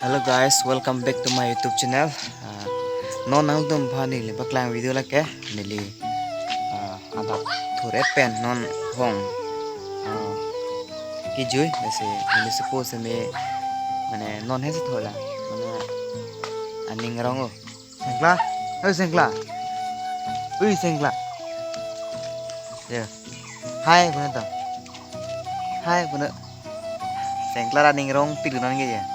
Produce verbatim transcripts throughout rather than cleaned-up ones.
Hello guys, welcome back to my YouTube channel. Ah, non nangtum aphan neli paklang video lake, neli, ah, adap thur-et pen non hong, ah, kejui, lasi neli suppose me, mane non he si thola, mane aning rong o. Sengkla, oi Sengkla, oi Sengkla. Ya, hai, mana tu? Hai, mana? Sengkla aning rong pik non ke ya.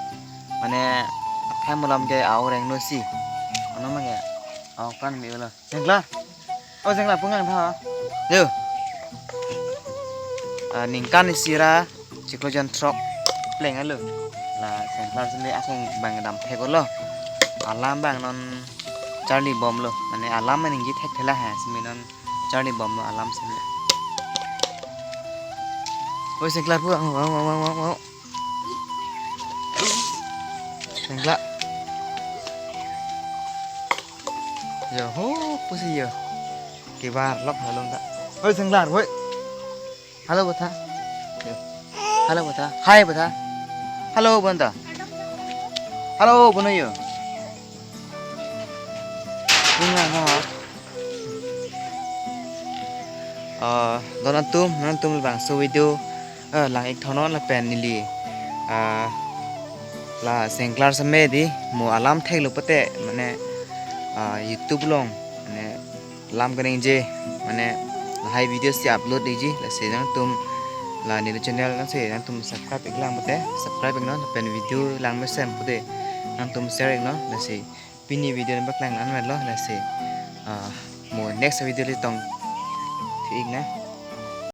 Mane athai mulam ke au reng no si. Ano mane au kan mi ulo. Sengkla. Oh, Sengkla, pungang tha. Yo. Ah, ningkan isi ra chiklo jon throk pleng alo. La Sengkla sini asong bang dam thek lo. Alam bang non charli bom lo. Mane alam mane ningje thek thela ha. Simi non charli bom lo alam sini. Oi, Sengkla pu, ang, ang, ang, ang, ang, ang. Sengkla. Yo, ho, pusi yo. Kebar lok halong ta. Oi, Sengkla, oi. Halo, botha. Yo. Halo, botha. Hai, botha. Halo, bonta. Halo, bono yo. Bunga, ha. Ah, don atum, nangtum labangso video, ah, lang ik thonon lapen neli, ah, la Sengkla seme di mo alam thek lo pute, mane, ah, YouTube along, mane alam kaningje, mane lahai video si upload ikji, lasi nangtum la neli channel nangsi nangtum subscribe iklang pute, subscribe iknon, lapen video lang mesen pute, nangtum share iknon, lasi pini video nang paklang an lo, lasi, ah, mo next video le tong thu ik na.